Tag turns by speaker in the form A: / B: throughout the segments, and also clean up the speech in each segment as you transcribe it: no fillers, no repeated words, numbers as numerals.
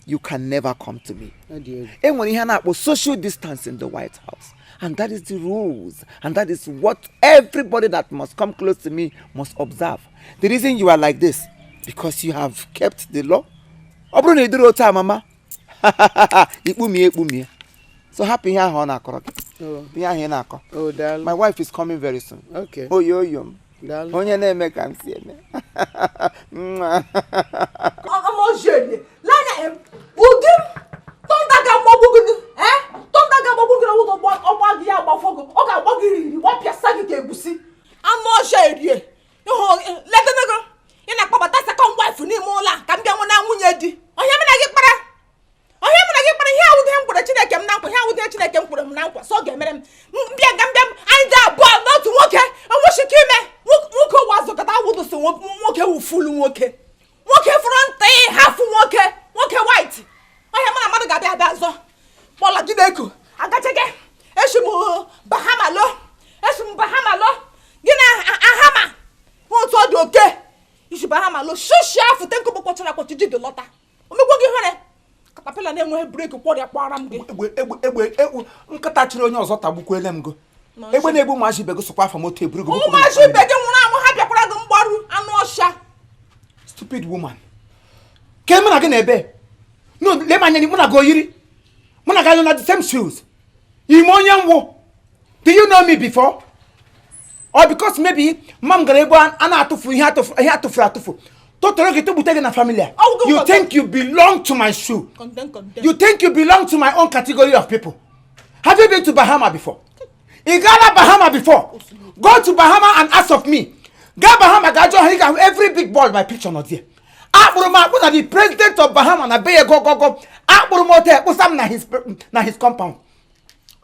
A: You can never come to me.
B: Ọ dị egwu.
A: E nwere ihe a na-akpọ social distance in the White House, and that is the rules, and that is what everybody that must come close to me must observe. The reason you are like this, because you have kept the law. Ọ bụrụ na ị dịrị otu a, mama, ikpumie ekpumie. So hapụ ihe ahụ ọ na-akọrọ gị.
B: Oh.
A: Ihe ahụ ị na-akọ.
B: Oh, daalụ.
A: My wife is coming very soon.
B: Okay.
A: Oyo oyo m.
B: Daalụ.
A: Onye na-eme ka m si eme. Mwah.
C: Ọmọjere lanya em ụdị thunder ga-agbagbu gị, eh, thunder ga-agbagbu gị na ụzọ ọgba gị, ya agbafọ gị, ọ ga-agba gị riri, gbapịasa gị ka egusi. Anụ ọhịa erie ịhụ ledenego. Ị na-akpọbata second wife n'ime ụlọ a ka m bịa nwe na nwunye di. Ọhịa mụ na gị kpara, ọhịa mụ na gị kpara, ihe awụde m kwere Chineke m na nkwa, ihe awụde Chineke m kwere m na nkwa, so ọ ga-emere m. M bịa nga mbịa m, anyị dị abụọ n'otu nwoke enwechike ime nwoke ụwa zụkọta awụdụ so nwoke wufulu nwoke, nwoke fụrụ ntị hafụ nwoke, nwoke white. Ọhịa mụ na mmadụ ga-abịa abịa azọ kpọla gị na-eko agacheke. Esi m Bahama lo, esi m Bahama lo, gị na ahama otu ọ dị oke isi Bahama lo shushi afụte nkụbụ kpọchara akpọchi ji dị lọta omegwo gị ihere caterpillar na-enweghị brake kwọrịa kwara m gị.
A: Egbe, egbe, egbe, egbe nkịta chịrị onye ọzọ tagbukwele m go. Egbe na-egbu ụmụazị ibe gị sokwa afọ moto eburu gị bupụ gị na
C: Ụmụazị ibe
A: family.
C: gị nwụrụ anwụ, ha bịakwara gị mgbaru, anụ ọsha.
A: Stupid woman. Ke mụ na gị na-ebe no, lee m anya, mụ na gị oyiri, mụ na gị anyụ na the same shoes. Ime onye nwụ, do you know me before? Or because maybe mma m gara ebe a na-atụfu ihe atụfu, ihe atụfuru atụfu, tụtụrụ gị tụgbute gị na family a.
C: Ọ wụ gị
A: You
C: condemn.
A: think you belong to my shoe?
C: Condemn, condemn.
A: You think you belong to my own category of people? Have you been to Bahama before? Ị gaala Bahama before? Go to Bahama and ask of me. Gaa Bahama, gaa jụọ ha, ị ga-ahụ every big boy, my picture nọ there. Akpụrụ m akpụ na the president of Bahama na be ya gogogo. Akpụrụ m ote kpụsa m na his compound.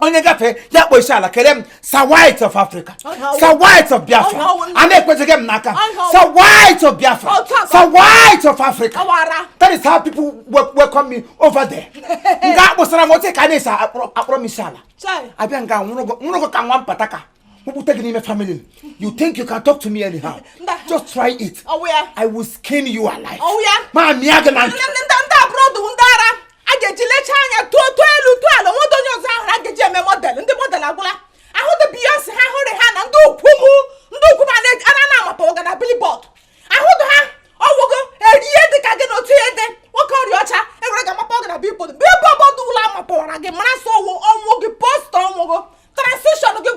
A: Onye gafee ya kpọ isi ala kele m, "Sir White of Africa, Sir White of Biafra." A na-ekwezighị m n'aka, "Sir White of Biafra, Sir White of Africa."
C: Awara.
A: That is how people welcome me over there. Nga akpụsara m ote ka a na-esi akpọrọ m isi ala.
C: Chai.
A: Abịa nga nwụrụ gị ka nwa mpataka mkpute gị n'ime family. You think you can talk to me anyhow?
C: Nda.
A: Just try it.
C: Ọwụ ya.
A: I will skin you alive.
C: Ọwụ ya.
A: Ma mịa gị na ntị.
C: Ndị abroad, ndị ara a ga-eji lechaa anya tụọ tụọ elu tụọ ala nwedo onye ọzọ ahụrụ a ga-eji eme model. Ndị model agwụla ahụ dị. Beyonce ha hụrụ ha na ndị ukwu m, ndị ukwu m a na amapa ụga na billboard ahụ dị ha. Ọgwụgo erie dị ka gị na otu ihe dị nwoke ọrịa ọcha ewere ga amapa ụga na billboard. Billboard ụlọ amapụwara gị mara sọ ọnwụ ọnwụ gị, poster ọnwụ gị, transition gị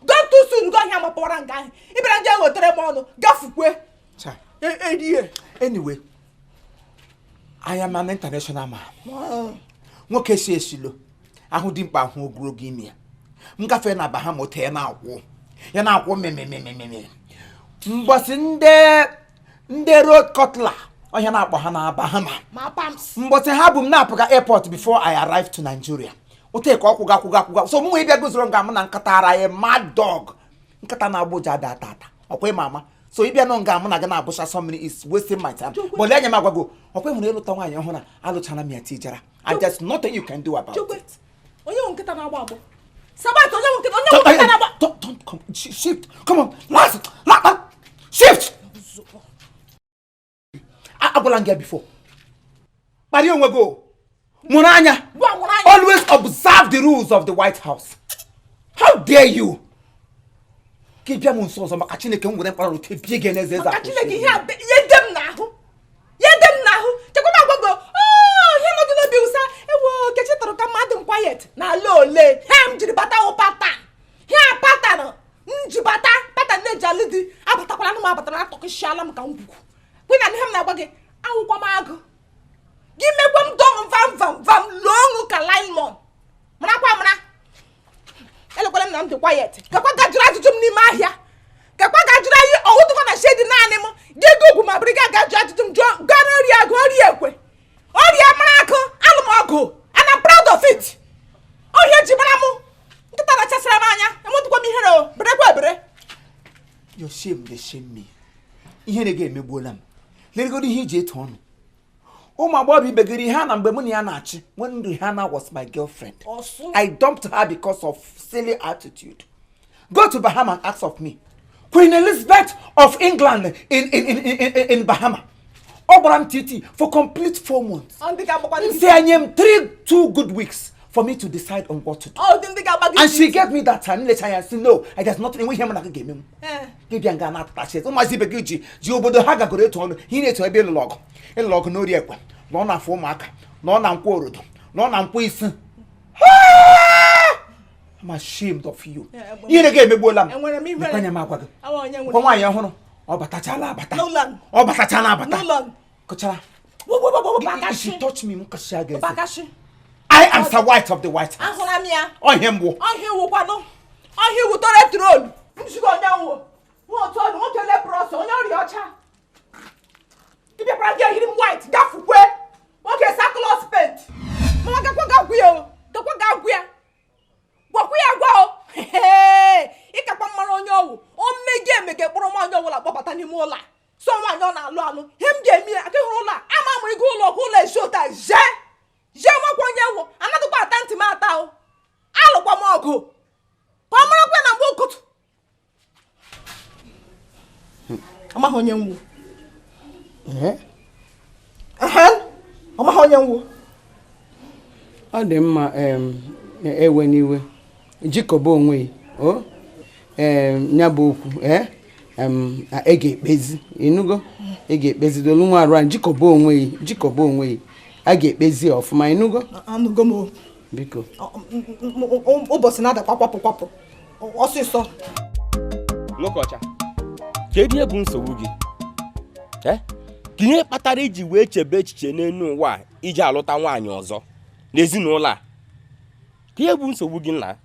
C: go too soon gị ọhịa amapụwara nga ahụ ịbịara nje wetere m ọnụ gafukwe.
A: Chai.
C: Erie.
A: Anyway, I am an international man. Nwoke si esilo ahụ dị mkpa ahụ ogologo imi ya m gafee na Bahama ote ya na-akwụ, ya na-akwụ mmemmemmemme. Mgbọsị ndị road cutler ọhịa na-akpọ ha na Bahama.
C: Ma pams.
A: Mgbọsị ha bụ m na-apụga airport before I arrive to Nigeria, ote ka ọ kwụga kwụga kwụga. So mụ nwee bịa gozoro nga mụ na nkata ara ya mad dog, nkata na-agba ụja ada ata ata ọkwa ịma ama. So ịbịa nọ nga mụ na gị na-abụcha so many is wasting my time. But lee anya m agwago ọkwa ịhụrụ ịlụta nwaanyị ọhụrụ a, alụchara m ya tijara, and there's nothing you can do about
C: Chukwu
A: it.
C: Onye nwe nkịta na-agba agbọ sabat, onye nwe nkịta, onye nwe nkịta na-agba.
A: Don't come. Shift. Come on. Last. Last. Shift. Agwala m gị ya before. Kparie onwe gị o. Mụrụ anya.
C: Gwa mụrụ anya.
A: Always observe the rules of the White House. How dare you? Ka ị bịa m nso ọzọ, maka Chineke, m were mkpara rute bie gị n'eze eze.
C: Maka Chineke, ihe a ihe dị m n'ahụ, ihe dị m n'ahụ. Chekwa m agwago ihe nọ gị n'obi ụsa ewo. Kechi tọrọ ka mmadụ m quiet na ala ole ha m jiri bata wụ pattern ha, pattern m ji bata, pattern na-eji alụ di abatakwala m abatara atọkịsịala m ka m kwukwu kwe na ihe m na-agwa gị. Awụkwa m agụ gị mekwa m dọm vam vam vam lụọ ọṅụ ka linemon marakwa mara. Elekwala m na m dị quiet. Gakwa ga jụrụ ajụjụ m n'ime ahịa, gakwa ga jụrụ anyị ọwụdụkwa na shedi naanị m gị ego ugwu ma bụrụ gị aga jụọ ajụjụ m jụọ gaa n'ori agụ ori ekwe ọrịa mara akụ alụ m ọgụ, and I'm proud of it. Ọhịa ji mara mụ nkịta rachasịra m anya, enwetụkwa m ihere o berekwa ebere.
A: Your shame dey shame me. Ihere gị emegbuola m. Legodo ihe iji etu ọnụ. Ụmụ agbọghọ ibe gị Rihanna, mgbe mụ na ya na-achị, when Rihanna was my girlfriend,
C: Ọsụ.
A: I dumped her because of silly attitude. Go to Bahama and ask of me. Queen Elizabeth of England in Bahama. Ọ gbara m TT for complete 4 months.
C: Ọ ndị ga-agbakwa gị.
A: M sị ya nye m three two good weeks for me to decide on what to do.
C: Ọ dị ndị ga-agba gị.
A: And she gave me that time. Nlecha ya sị no, there's nothing, enweghị ihe m na gị ga-eme m. Gị bịa nga na-atụtachi ụmụazị ibe gị ji obodo ha gagoro etu ọnụ ihe na-etu ebe ịlụrụ ọgụ, ịlụrụ ọgụ n'ori ekwe, nọ na afọ ụmụaka, nọ na nkwọ orodo, nọ na nkwọ isi. I'm ashamed of you. Ihere gị emegbuola m.
C: Enwere m ihere.
A: Lekwa anya m agwa gị.
C: Awa onye nwere.
A: Kwa nwaanyị ọhụrụ, ọ batachala abata.
C: N'ụlọ.
A: Ọ batachala abata.
C: N'ụlọ.
A: Kụchara.
C: Bakashi.
A: If you touch me, m kụchara gị eze.
C: Bakashi.
A: I am Sir White of the White House.
C: Ahụla m ya.
A: Ọ ihe mbụ.
C: Ọhịa iwu kwanụ, ọhịa iwu tore trol nzukọ onye nwụ nwa otu ọnụ nwoke leprosy, onye ọrịa ọcha. Ịbịakwara gị ehiri m white gafukwe nwoke saklọs paint. Mama, gakwa ga gwu ya o, gakwa ga gwu ya, gwakwa ya gwa o. Ịkakwa mara onye ọwụ o mmegi emege kpọrọ nwaanyị ọbụla kpọbata n'ime ụlọ a, so nwaanyị ọ na-alụ alụ, ihe m ga-eme ya aka hụrụ ụlọ a ama m ịga ụlọ ọkụ ụlọ esi ụta jee jee nwakwa onye nwụ anadịkwa ata ntị m ata o. Alụkwa m ọgụ ka ọ marakwa na mgbe ụkụtụ amaghị onye nwụ. Ehe, amaghị onye nwụ.
B: Ọ dị mma. Ewe n'iwe, jikọba onwe ya o. Ya bụ okwu ị ga-ekpezi, ịnụgo? Ị ga-ekpezi dolu nwa arụ anyị. Jikọba onwe ya, jikọba onwe ya, a ga-ekpezi ya ọfụma, ịnụgo?
C: Anụgo m o.
B: Biko.
C: Ụbọchị na-adakwa kwapụ kwapụ ọsịsọ.
D: Nwoke ọcha, kedu ihe bụ nsogbu gị? Ka ihe kpatara iji wee chebe echiche n'elu ụwa a iji alụta nwaanyị ọzọ n'ezinụlọ a? Ka ihe bụ nsogbu gị, nna?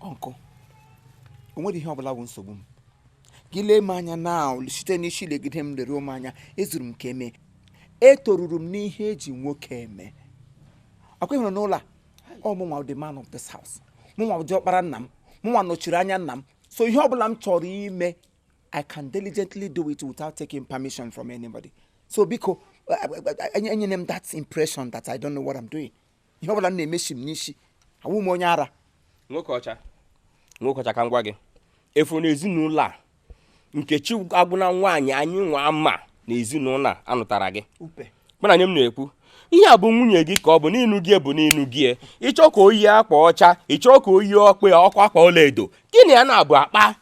A: Uncle, o nwere ihe ọbụla bụ nsogbu m. Gị lee m anya na site n'isi legide m, lere m anya, ezuru m ka eme. Etoruru m n'ihe eji nwoke eme. Ọkwa ịhụrụ n'ụlọ a, ọ mụnwa the man of this house, mụnwa dị ọkpara nna m, mụnwa nọchiri anya nna m. So ihe ọbụla m chọrọ ime, I can diligently do it without taking permission from anybody. So biko, enyere m that impression that I don't know what I'm doing. Ihe ọbụla m na-emechi m n'isi, awụ m onye ara.
D: Nwoke ọcha, nwoke ọcha, ka m gwa gị efu n'ezinụlọ a, Nkechi agwụna nwaanyị anyị nwa ama na ezinụlọ a anụtara gị.
A: Upe.
D: Mana nye m na-ekwu ihe a bụ nwunye gị ka ọ bụ n'inu gị bụ n'inu gị. Ịchọ ka o yie akwa ọcha, ịchọ ka o yie ọkpụ ya ọkwa akwa ọlaedo, gịnị ya na-abụ akpa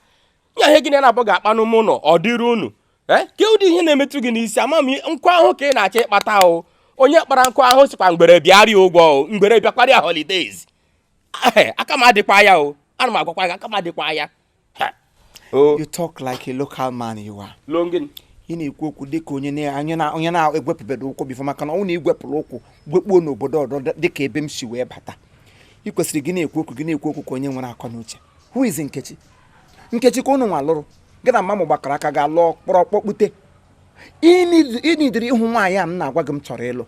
D: ya ihe gịnị ya na-abụ ga-akpa n'ụmụ ụlọ ọ dịrị unu. Ee, ke ụdị ihe na-emetụ gị n'isi? Ama m nkụ ahụ ka ị na-achọ ịkpata o. Onye kpara nkụ ahụ sikwa mgbere bịarịa ụgwọ o, mgbere bịakwarịa holidays. Aka m adịkwa ya o, ana m agwakwa gị, aka m adịkwa ya. Ha. O.
A: You talk like a local man you are.
D: Longin.
A: Ị na-ekwu okwu dịka onye na-egwepụbeghị ụkwụ before, maka na ọ na igwepụrụ ụkwụ gwekpuo n'obodo ọdọ dịka ebe m si wee bata. Ị kwesịrị gị na-ekwu okwu, gị na-ekwu okwu ka onye nwere akọ na uche. Who is Nkechi? Nkechi ka ụnụ nwa lụrụ, gị na mama gbakọrọ aka ga lụọ kpọrọ kpọkpute. Ị nidiri ịhụ nwaanyị a m na-agwa gị m chọrọ ịlụ,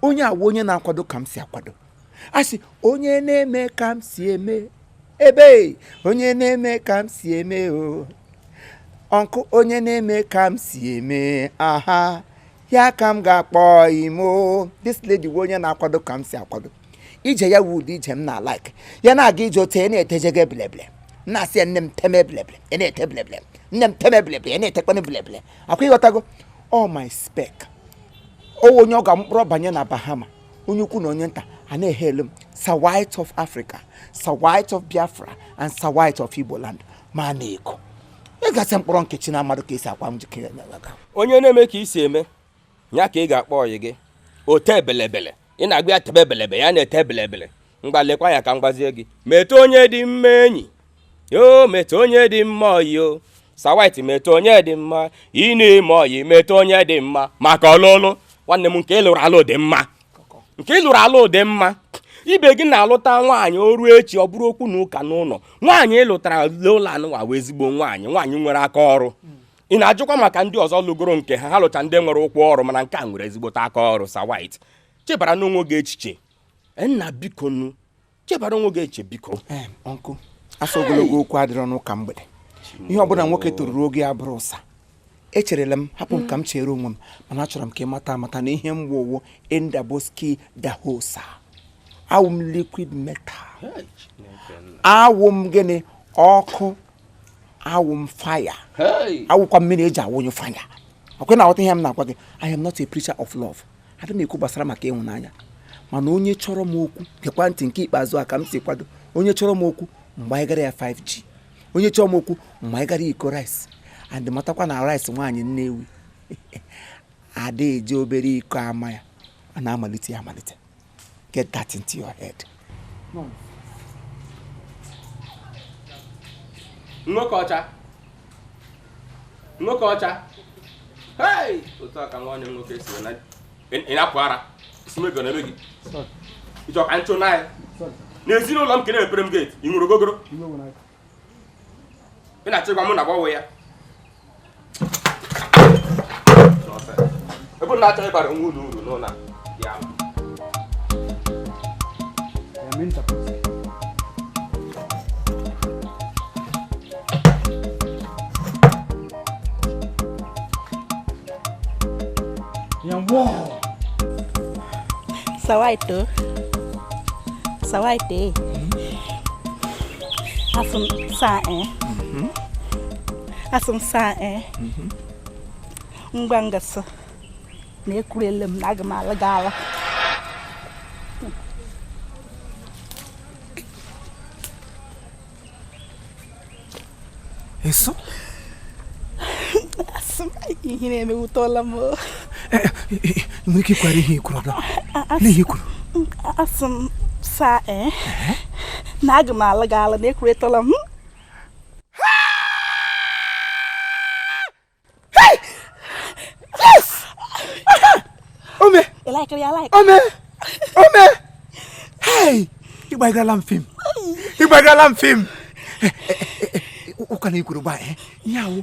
A: onye awa onye na-akwado ka m si akwado. A sị onye na-eme ka m si eme ebe onye na-eme ka m si eme o. Uncle, onye na-eme ka m si eme aha ya ka m ga-akpọ imo. This lady bụ onye na-akwado ka m si akwado. Ije ya wu ụdị ije m na like ya na-aga ije ote ya na-etejege bleble. M na-asị ya, nne m, teme bleble, ya na-ete bleble. Nne m, teme bleble, ya na-etekwanụ bleble. Akwa ịghọtago all my spec. O onye ọ ga mkpụrụ banye na Bahama, onye ukwu na onye nta a na-ehelu m Sir White of Africa, Sir White of Biafra and Sir White of Igbo land. Ma na-eko ịgasị mkpọrọ Nkechi na amadụ ka esi akwa njikere.
D: Onye na-eme ka isi eme ya ka ị ga-akpọ ọyị gị ote belebele. Ị na-agba ya tebe belebe, ya na-ete belebele. Mgba lekwa ya ka m gbazie gị, mete onye dị mma enyi yo, mete onye dị mma ọyị o. Sir White, mete onye dị mma ị na-eme ọyị, mete onye dị mma maka ọlụlụ. Nwanne m, nke ịlụrụ alụ dị mma, nke ịlụrụ alụ dị mma. Ibe gị na-alụta nwaanyị o ruo echi ọ bụrụ okwu na ụka n'ụlọ. Nwaanyị ịlụtara n'ụlọ anụnwa wee ezigbo nwaanyị, nwaanyị nwere aka ọrụ. Ị na-ajụkwa maka ndị ọzọ lụgoro nke ha, ha lụcha ndị nwere ụkwụ ọrụ, mana nke a nwere ezigbote aka ọrụ. Sir White, chebara n'onwe gị echiche. Nna, biko nu, chebara onwe gị echiche, biko.
A: Ee, uncle, asọ ogologo okwu adịrọ n'ụka mgbede. Ihe ọbụla nwoke toruru oge ya bụrụ ụsa. Echerela m, hapụ m ka m chere onwe m. Mana achọrọ m ka ị mata amata na ihe m wowo Indaboski Dahosa. Awụ m liquid metal, awụ m gịnị, ọkụ. Awụ m fire. Awụkwa mmiri eji awụnye fire. Ọkwe na-aghọta ihe m na-agwa gị. I am not a preacher of love. Adị m ekwu gbasara maka ịhụnanya. Mana onye chọrọ m okwu, gekwa ntị nke ikpeazụ a ka m si kwado. Onye chọrọ m okwu, mgbe anyị gara ya 5G. Onye chọrọ m okwu, mgbe anyị gara iko rice. And matakwa na rice nwaanyị Nnewi ada eji obere iko ama ya. A na-amalite ya amalite. Get that into your head.
D: Nwoke ọcha. Nwoke ọcha. Hey! Otu a ka nwanne m nwoke si na ị na-apụ ara. Isi mebi ọ na-eme gị. Ị chọrọ ka nchụ na ya. N'ezinụlọ m ka na-emepere m geeti, ị ṅụrụ ogogoro. Ị na-achịkwa mụ na gbanwe ya. Ebe na-achọ ịbara onwe unu uru n'ụlọ a. Ya.
E: Sawaito. Sawaite. Asum sa eh. Asum sa eh. Ngwa ngasa. Na ekurele m na aga m ala gala.
A: Eso?
E: Asum ihe na-emewutola m.
A: Nwere ike ịkwara ihe ikwuru ọbụla. N'ihe ikwuru.
E: Asum sa eh. Na aga m ala gala na ekuretola m.
A: Hey! Yes! Ome!
E: You like it, you like.
A: Ome! Ome! Hey! Ịgbagala m fim. Ịgbagala m fim. Ụka na ikwuru gba ya wụ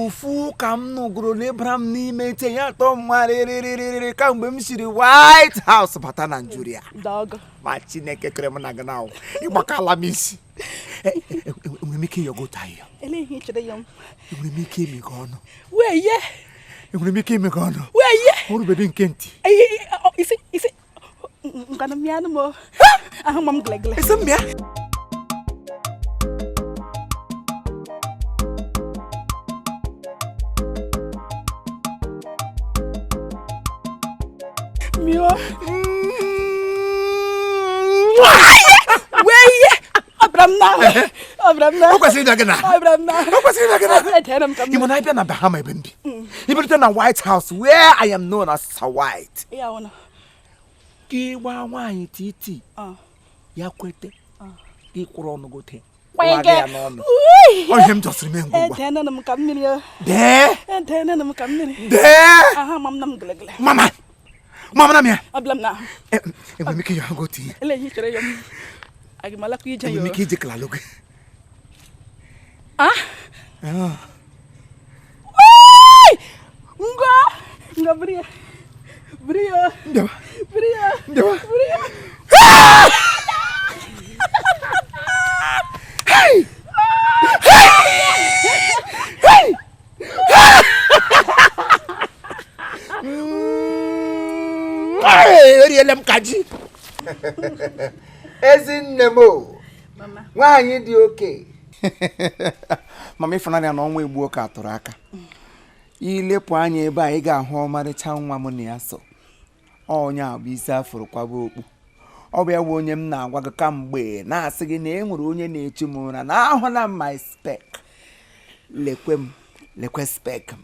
A: ofu ka m nụgoro n'ịbara m n'ime ite ya atọ mma rịrịrịrịrị kamgbe m siri White House bata Nigeria. Ma Chineke kere m na gị na ịgbakala m isi. Enwere m ike ịyọgo otu ahịhịa. Enwere m ike ime gị ọnụ. Enwere m ike ime gị ọnụ. Ọrụ nke ntị.
E: Isi isi ngwanụ mịanụ m. Ahụ m glegle.
A: Isi m mịa.
E: Mio. Weye! Ọbịara m n'ahụ. Ọbịara m n'ahụ.
A: O kwesịrị ịbịa gị na.
E: Ọbịara m n'ahụ.
A: O kwesịrị ịbịa gị na.
E: Echere m ka m.
A: Ị ma na ịbịa na Bahama ebe m bi. Ị bịarute na White House where I am known as Sir White.
E: Ya wụ na.
A: Ka ị gbaa nwaanyị titi. Ya kwete. Gị kwụrụ ọnụ gote.
E: Kwege.
A: Ya n'ọnụ. Ọ ihe m jọsịrị mee ngwa ngwa.
E: Echere m ka mmiri.
A: Dee.
E: Echere m ka mmiri.
A: Dee.
E: Aha ma m na m glegle.
A: Mama. Mama na mịa.
E: Ọbịara m n'ahụ.
A: Enwere m ike ịyọ gote ihe.
E: Ele ihe chere ya m. Aga m alakwa ije ya.
A: Enwere m ike ije kalalo gị.
E: Ah? Wee! Ngwa! Ngwa buru ya. Buru ya.
A: Bịawa.
E: Buru ya.
A: Bịawa.
E: Buru ya.
A: Hey! Hey! Hey! Hey! Eriela m ka ji. Ezinne m o. Nwaanyị dị oke. Mama ịfụnanya na ọnwa egbuo ka atụrụ aka. Ilepụ anya ebe a ị ga-ahụ ọmarịcha nwa m na ya so. Onye a bụ isi afụrụ kwaba okpu. Ọ bụ ya bụ onye m na-agwa gị kamgbe na-asị gị na e nwere onye na-echu m ụra na ahụla m my spec. Lekwe m, lekwe spec m.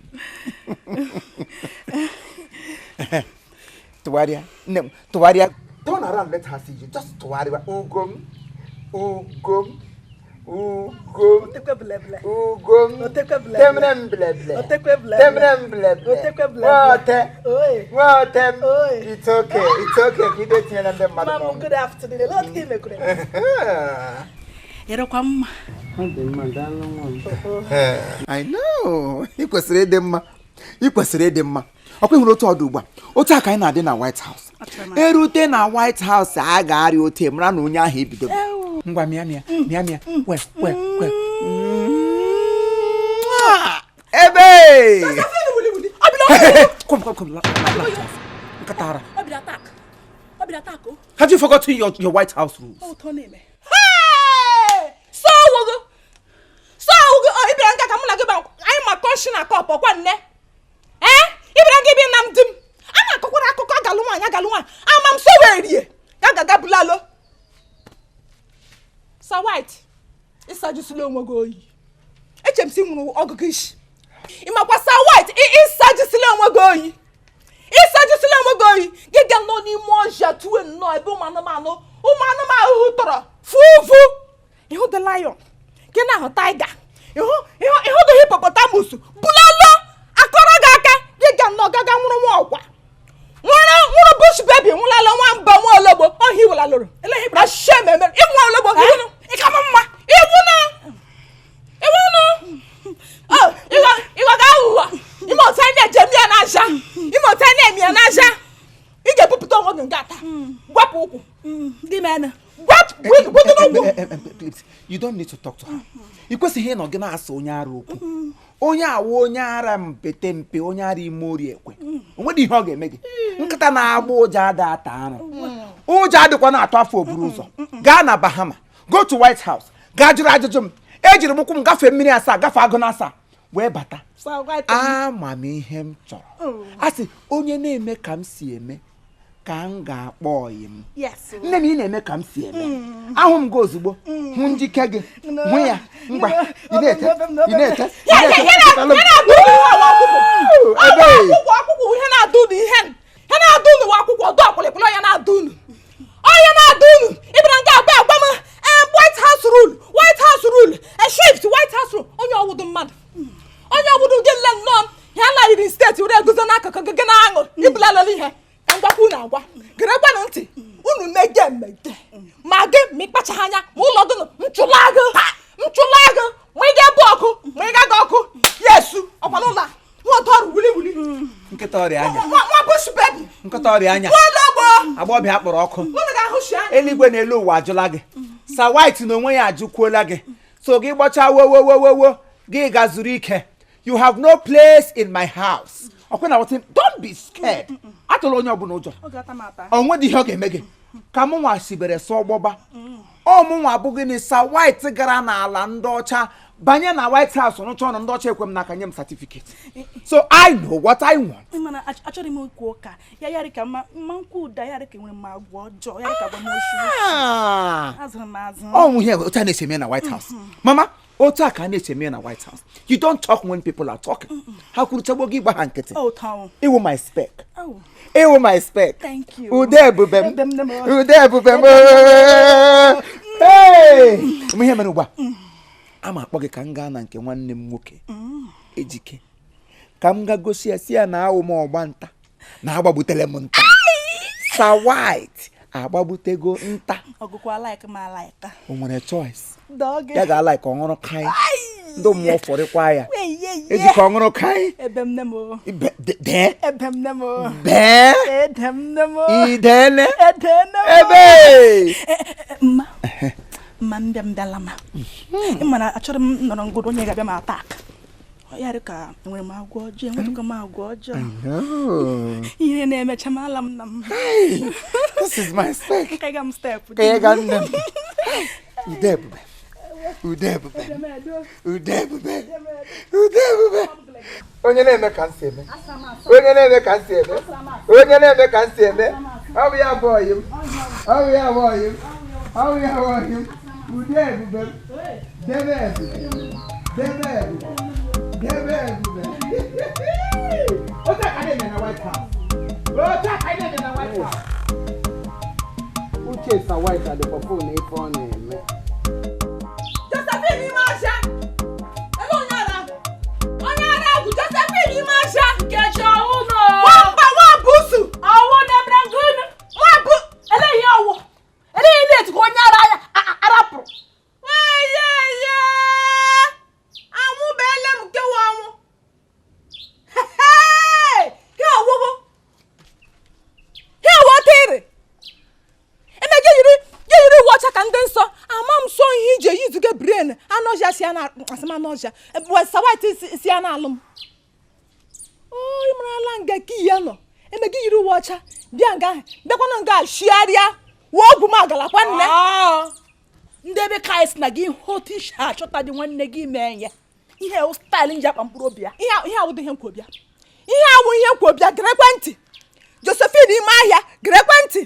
A: Tụgharịa, nne m, tụgharịa. Turn around, let her see you. Just tụgharịa. Ugo m, ugo m, ugo m, ugo m. Temre m bleble. Temre m bleble. Nwote, nwote m. It's okay, it's okay. Ka ide tinyere ndị mmadụ
E: Mama,
A: n'ọnụ.
E: good afternoon. Olee otu ị mekwere? Ịrịkwa mma.
B: Ọ dị mma, daalụ nwa m.
A: I know. Ị kwesịrị ịdị mma. Ị kwesịrị ịdị mma. Ọkwa ịhụrụ otu ọdụ ugbu a. Otu a ka anyị na-adị na White House. Erute na White House a ga-arịa ote mara na onye ahụ ebido. Ngwa mịa mịa mịa mịa kwe kwe kwe. Ebe! Come come come. Nkata ara.
E: Ọ bịara attack. Ọ bịara attack o.
A: Have you forgotten your White House rules?
E: Ọ ụtọ na-eme. Hey! So awụgo. So awụgo. Ọ
C: na-akọ nshi na cup ọkwa nne. Ee, ịbịara gị bịa na m di m a na-akọkwara akụkọ agalụ nwaanyị agalụ nwaanyị ama m so wee rie ya gaga bulalo. Sir White, ịsajụsịla onwe gị oyi. Eche m si nwụrụ ọgụgụ isi. Ịmakwa Sir White, ịsajụsịla onwe gị oyi, ịsajụsịla onwe gị oyi. Gị ga nọ n'ime ọhịa tuwe nnọọ ebe ụmụ anụmanụ ụmụ anụmanụ tọrọ fuvu. Ịhụ the lion, gị na-ahụ tiger, ịhụ ịhụ ịhụ the hippopotamus bulalo akọrọ gị aka. Gị ga nnọọ gaga nwụrụ nwa ọkwa nwụrụ nwụrụ bush baby nwụlala nwamba nwa ologbo ohi welalụrụ na shem emere ịnwa ologbo
E: Ị ka m mma.
C: Iwu na iwu nụ ịghọga aghụghọ ime otu anyị na-eje mịa n'aja, ime otu anyị na-eme ya n'aja. Ị ga-ebupụta onwe gị nga taa, gwapụ ụkwụ.
E: Dị mena.
C: Gwapụ gwugo n'ụkwụ.
A: Please, you don't need to talk to her. Ị kwesịghị ịnọ gị na-asa onye ara okwu. Onye awa onye ara mpete mpe, onye ara ime ori ekwe. O nwedị ihe ọ ga-eme gị. Nkịta na-agba ụja ada ata arụ. Ụjọ adịkwa na-atụ afọ oburu ụzọ. Gaa na Bahama, go to White House, gaa jụrụ ajụjụ m. Ejiri m ụkwụ m gafee mmiri asaa, gafee agụ na asaa, wee bata. Ama m ihe m chọrọ. A sị onye na-eme ka m si eme ka m ga-akpọ ọyị m.
E: Yes.
A: Nne m, ị na-eme ka m si eme. Ahụ m gị ozugbo, hụ njike gị, hụ ya. Ngwa, ị na-ete, ị na-ete, ị
C: Ya
A: na-ete.
C: ya na
A: Alụ m.
C: ya na-adụ unu awa akwụkwọ.
A: Ebe.
C: Akwụkwọ akwụkwọ ihe na-adụ unu, ihe ihe na-adụ unu wa akwụkwọ ọdụ akwụlịkwụlị ya na-adụ unu, onye na-adụ unu. Ịbịara nga agba agba m White House rule, White House rule, a shift White House rule. Onye ọwụdụ mmadụ, onye ọwụdụ gị nle nnọọ ya na yiri steeti were eguzo n'akụkụ gị gị na-aṅụ ibulalala ihe. Ka ngwakwa unu agwa, gerekwanụ ntị. Unu mege emege ma gị ma ịkpachaghị anya ma ụlọ gị nụ nchụla gị nchụla gị, ma ị ga-ebu ọkụ ma ị gaghị ọkụ ya esu ọkwa n'ụlọ a. Nwa ọdọ ọrụ wuli wuli.
A: Nkịta ọrịa anya.
C: Nwa nwa bush baby.
A: Nkịta ọrịa anya.
C: Nwa ologbo.
A: Agbọghọbịa akpọrọ ọkụ.
C: Unu ga-ahụ shi anya.
A: Eluigwe na elu ụwa ajụla gị. Sir White na onwe ya ajụkwuola gị. So gị gbachaa wo wo wo wo wo gị ga zuru ike. You have no place in my house. Ọkwa na wọtị, don't be scared. Atụla onye ọbụla ụjọ.
E: Ọ ga-ata m ata.
A: O nwedị ihe ọ ga-eme gị. Ka mụ nwa sibere sọ gbọba ọ mụ nwa abụghị na Sir White gara n'ala ndị ọcha banye na White House rụcha ọrụ ndị ọcha ekwe m n'aka nye m certificate, so I know what I want.
E: Mana achọrọ m ikwu ụka ya yarị ka mma mma nkwu ụda yarị ka enwere m agwa ọjọọ yarị ka agwa m oshi. Azụrụ m azụ.
A: Ọ ihe otu a na-esi eme na White House, mama. Otu a ka a na-esi eme na White House. You don't talk when people are talking. Ha kwuruchagbo gị, gba ha nkịtị.
E: Ọ ụtọ ahụ.
A: Iwu my spec.
E: Oh.
A: Iwu my spec.
E: Thank you.
A: Ude ebube m.
E: Ebe m nne m.
A: Ude ebube m. Hey! Ụmụ ihe mere ugbu a, a ma akpọ gị ka m gaa na nke nwanne m nwoke Ejike, ka m gaa gosi ya, si ya na awụ m ọgba nta na agbagbutere m nta. Sir White agbagbutego nta.
E: Ọgụkwa like ma like.
A: O nwere choice?
E: Dọọ gị.
A: Ya ga-ala ka ọ ṅụrụ kai ndị mmụọ fọrịkwa ya.
E: Eyeye.
A: Ejike ọ ṅụrụ kai.
E: Ebe m nne m o.
A: Dee.
E: Ebe m nne m o.
A: Bee.
E: Ede m nne m o.
A: Idene.
E: Ede nne m o.
A: Ebe.
E: Mma mma mbịa mbịala ma ị mana achọrọ m nọrọ ngoro onye ga-abịa m atak ya dị ka enwere m agwa ọjọọ, enwetụkwa m agwa ọjọọ. Ihe na-emecha m ala m na m.
A: This is my spec.
E: Nke ga m step.
A: Ka ya ga nne m. Ude ebube, ude ebube, ude ebube, ude ebube. Onye na-eme ka m si eme, onye na-eme ka m si eme, onye na-eme ka m si eme. Ọ bụ ya bụ ọyị m, ọ bụ ya bụ ọyị m, ọ bụ ya bụ ọyị m. Ude ebube m, debe ebube, debe ebube, debe ebube. Otu a ka na-eme na White House, otu a ka na-eme na White House.
B: Uche Sir White adịkwa phone ife ọ na-eme.
C: Josephine ime ọcha ebe onye ara, onye ara egwu Josephine ime ọcha.
E: Nkechi ọwụ nọ.
C: Nwamba nwabusu.
E: Ọwụ na-emere ngụnụ.
C: Nwabụ.
E: Eleghị ọwụ eleghị na-etu ka onye ara ya arapụrụ.
C: Weyeye, anwụbeele m kewa ọnwụ he ọwụwụ he ọwọtịrị eme gị yiri gị yiri uwe ọcha ka ndị nsọ ama m so ihe iji eyi izuge brain anụ ọhịa si ya na asị m anụ ọhịa. Sir White si ya na-alụ m o ị marala nga ka ya nọ eme gị yiri uwe ọcha bịa nga ahụ bịakwana nga shigharịa wee ọgwụ m agalakwa nne.
E: Ndị ebe kraịst na gị hụ otu isi achọta dị nwanne gị mee ya. Ihe wụ style m ji akpa mkpụrụ obi ya.
C: Ihe awụdị ihe nkwobịa, ihe awụ ihe nkwobịa. Gere ekwentị, Josephine, ime ahịa, gere ekwentị.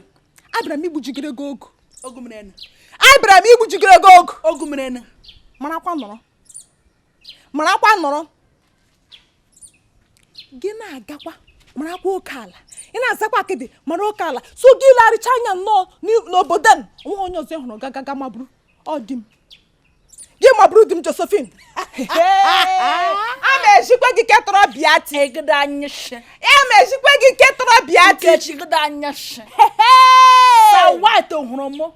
C: Abịara m igbujigere gị ogu.
E: Ogu mere enu.
C: Abịara m igbujigere gị ogu.
E: Ogu mere enu.
C: Marakwa nọrọ, marakwa nọrọ gị na-agakwa, marakwa oke ala ị na-azakwa akịdị, mara oke ala. So gị larịcha anya nnọọ n'obodo m, onwe onye ọzọ ị hụrụ gagaga maburu ọ di m gị, maburu di m, Josephine. A ma ejikwe gị ketọrọ bịa ti.
E: Egide anya shi.
C: A ma ejikwe gị ketọrọ bịa ti.
E: Nkechi, gide anya shi. Sa White hụrụ mụ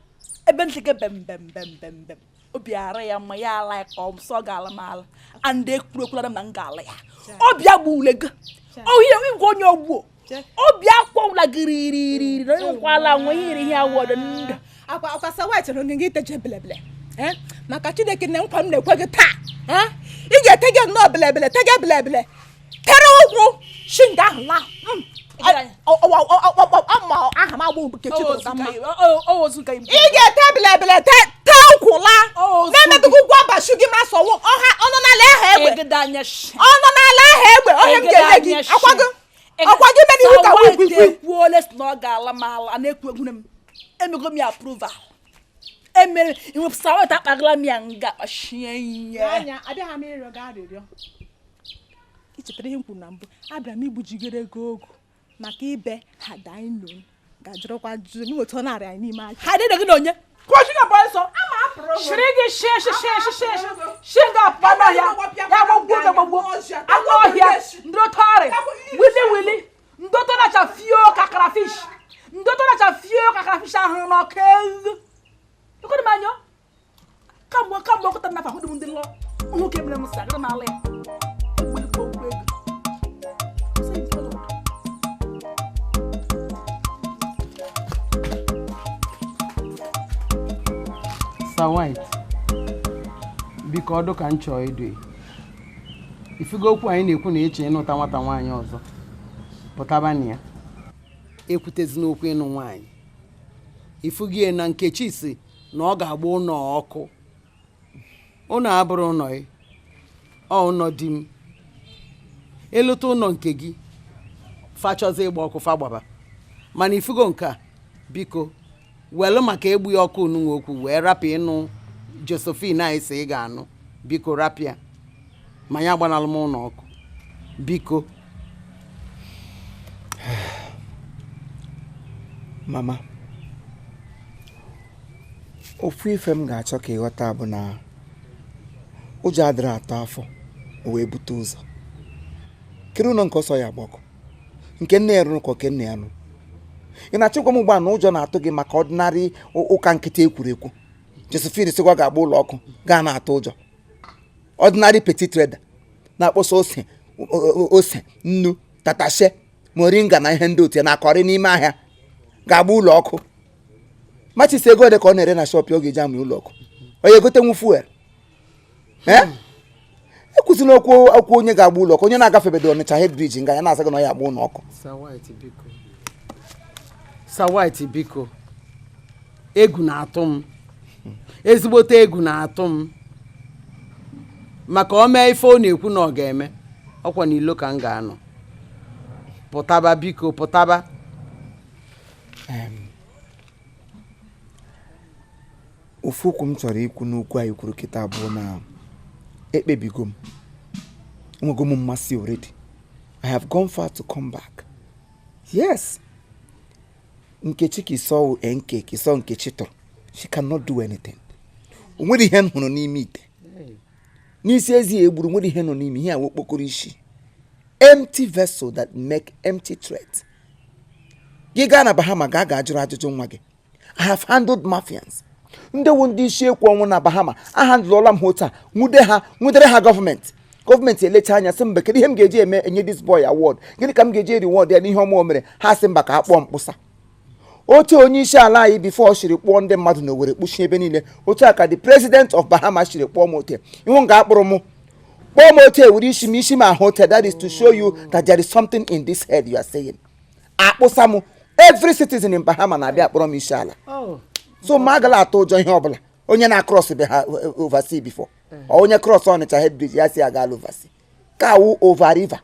E: ebe ntị gị bem bem bem bem bem, obi ara ya mma, ya ala ka ọ sọ ga-ala m ala and ekwuru ekwulara m na m ga-ala ya. Obi agbule gị ohi igwe onye ogbuo, obi akwọwụla gị ririri na onye nkwala nwe ihe iri ihe awọdụ ndụ.
C: Akwa sa White hụrụ gị iteje belebele, maka Chineke na nkwa m na-ekwe gị taa, ị ga-ete gị nnọọ belebele, tege belebele, tere ụkwụ shi nga ahụ laa. Ama aha m agbụ Nkechi tụrụ mma. Ị ga-ete belebele, tee ụkwụ laa, na-emetụghị ụgwọ abachu gị ma sọwụ ọha ọnụ n'ala aha egbe, ọnụ n'ala aha egbe. Ọhịa m ga-enye gị akwa gị, ọkwa gị mere ihu ka wikwi.
E: Ekwuole na ọ ga-ala m ala na-ekwu egwu m emego m ya approval emere iwe. Sa White akpagala m ya nga kpachie ihe.
C: Anya abịaghị m ịrịọ gị arịrịọ. Ichetara ihe m kwuru na mbụ? Abịara m igbujigere gị ogu maka ibe ha daino ga-ajụrụkwa jụ m nweta narị anyị n'ime aka.
E: Ha dị gị na onye
A: Kwụsị na bọọ nsọ. Shiri gị shie shie shie shie shie shie nga apụba n'ọhịa ya gbagbuo gị gbagbuo anụ ọhịa ndụtọrị wili wili ndụtọ nacha fio ka crayfish, ndụtọ nacha fio ka crayfish ahụ n'ọkụ elu. Ekwere m anya kamgbe ọkụta nnafa hụdụ m ndị lọ nwoke mere m sị agara m ala ya egbelikwa okwu ego.
B: Sir White, biko, ọdụ ka m chọọ ịdụ ifugo okwu anyị na-ekwu na ịchọ ịnụta nwata nwaanyị ọzọ pụtaba na ya ekwutezi n'okwu ịnụ nwaanyị. Ifugie na Nkechi si na ọ ga-agba ụlọ ọkụ, ụlọ abụrụ ụlọ ya, ọ ụlọ di m. Elute ụlọ nke gị fachọzi ịgba ọkụ fa gbaba, mana ifugo nke a, biko, welụ maka egbu ya ọkụ nunwe okwu wee rapụ ịnụ Josephine anyị si ị ga-anụ. Biko rapịa ma ya agbanalụ m ụlọ ọkụ, biko.
A: Mama, ofu ife m ga-achọ ka ịghọta bụ na ụjọ adịrị atọ afọ o wee bute ụzọ kiri ụlọ nke ọsọ ya agba ọkụ nke nne ya rụrụ ka oke nne ya nụ. Ị na-achịkwa m ugbu a na ụjọ na-atụ gị maka ordinary ụka nkịtị ekwuru ekwu Josephine sịkwa ga-agba ụlọ ọkụ gaa na-atụ ụjọ. Ordinary petty trader na-akpọsa ose, ose, nnu, tatashe, moringa na ihe ndị otu ya na-akọrị n'ime ahịa ga-agba ụlọ ọkụ. Matches ego ole ka ọ na-ere na shop ọ ga-eji amụ ụlọ ọkụ? Onye egotenwu fuel ee ekwuzila okwu okwu onye ga-agba ụlọ ọkụ, onye na-agafebedo Ọnịcha head bridge nga ya na-asa gị na ọ ya agba ụlọ ọkụ.
B: Sir White, biko. Sir White, biko, egwu na-atụ m, ezigbote egwu na-atụ m maka o mee ife ọ na-ekwu na ọ ga-eme ọkwa n'ilo ka m ga-anọ. Pụtaba, biko, pụtaba.
A: Ofu okwu m chọrọ ikwu n'okwu anyị kwuru kịta bụ na ekpebigo m, enwego m mmasị already. I have gone far to come back. Yes, Nkechi kisọ nk kisọ Nkechi tụrụ, she cannot do anything. O nwere ihe m hụrụ n'ime ite n'isi ezi ya egburu, nwere ihe nọ n'ime ihe a okpokoro isi, empty vessel that make empty threat. Gị gaa na Bahama gaa ga jụrụ ajụjụ nwa gị. I have handled mafians, ndị wu ndị isi ekwu ọnwụ na Bahama. Ahandlụọla m ha otu a, nwude ha, nwudere ha gọọmenti. Gọọmenti elecha anya sị mba, kedu ihe m ga-eji eme enye this boy award? Gịnị ka m ga-eji reward ya n'ihe ọma o mere? Ha sị mba, ka a kpọọ mkpụsa otu onye isi ala anyị before shiri kpụọ ndị mmadụ na Owerri kpụchie ebe niile. Otu a ka the president of Bahama shiri kpọọ m ote ihu nga akpụrụ m kpọọ m ote were isi m isi m ahụ ote. That is to show you that there is something in this head you are saying. Akpụsa m, every citizen in Bahama na-abịa akpọrọ m isi ala. So ma agala atụ ụjọ ihe ọbụla. Onye na-across be ha oversea before. Ọ onye cross Ọnịcha head bridge ya si agala oversea. Ka awụ over river.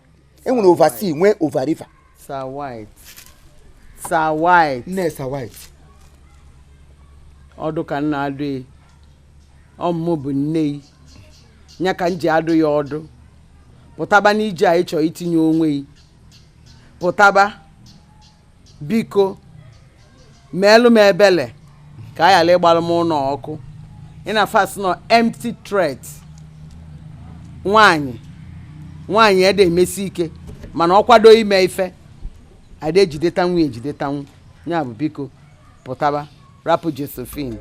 A: Enwere oversea nwee over river.
B: Sir White, Sir White.
A: Nne Sir White.
B: Ọdụ ka nna adụ ya, ọmụmụ bụ nne yi ya ka m ji adụ ya ọdụ. Pụtaba n'ije a ịchọ itinye onwe yi, pụtaba biko, meelụ m ebele ka a ghara ịgbalụ m ụlọ ọkụ. Ị na fast nọ empty threat. Nwaanyị nwaanyị ede emesi ike, mana ọ kwado ime ife ada ejidetanwu ejidetanwu ya bụ biko pụtaba, rapụ Josephine.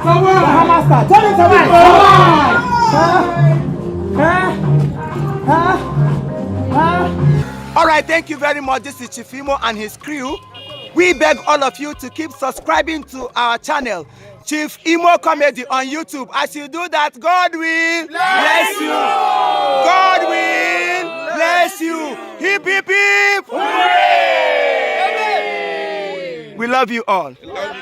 A: Bahama star. Tell me survive. All right, thank you very much. This is Chief Imo and his crew. We beg all of you to keep subscribing to our channel, Chief Imo Comedy on YouTube. As you do that, God will bless you. God will bless you. Hip, hip, hip. Hooray! We love you all.